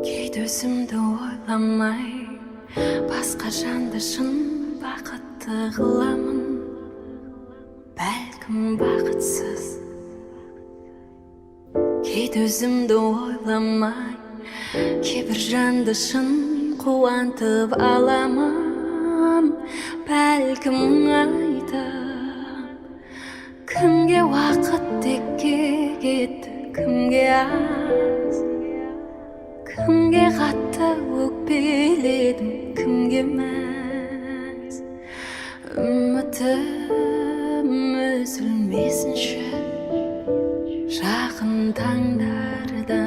Кейде өзімді ойламай, басқа жанды шын бақытты қыламын, бәлкім, бақытсыз. Кейде өзімді ойламай, кейбір жанды шын қуантып аламын, бәлкім, айтып. Кімге уақыт текке кетті, кімге аз, кімге қатты өкпеледім, кімге мәз. Үмітім үзілмесінші жақын таңдарда.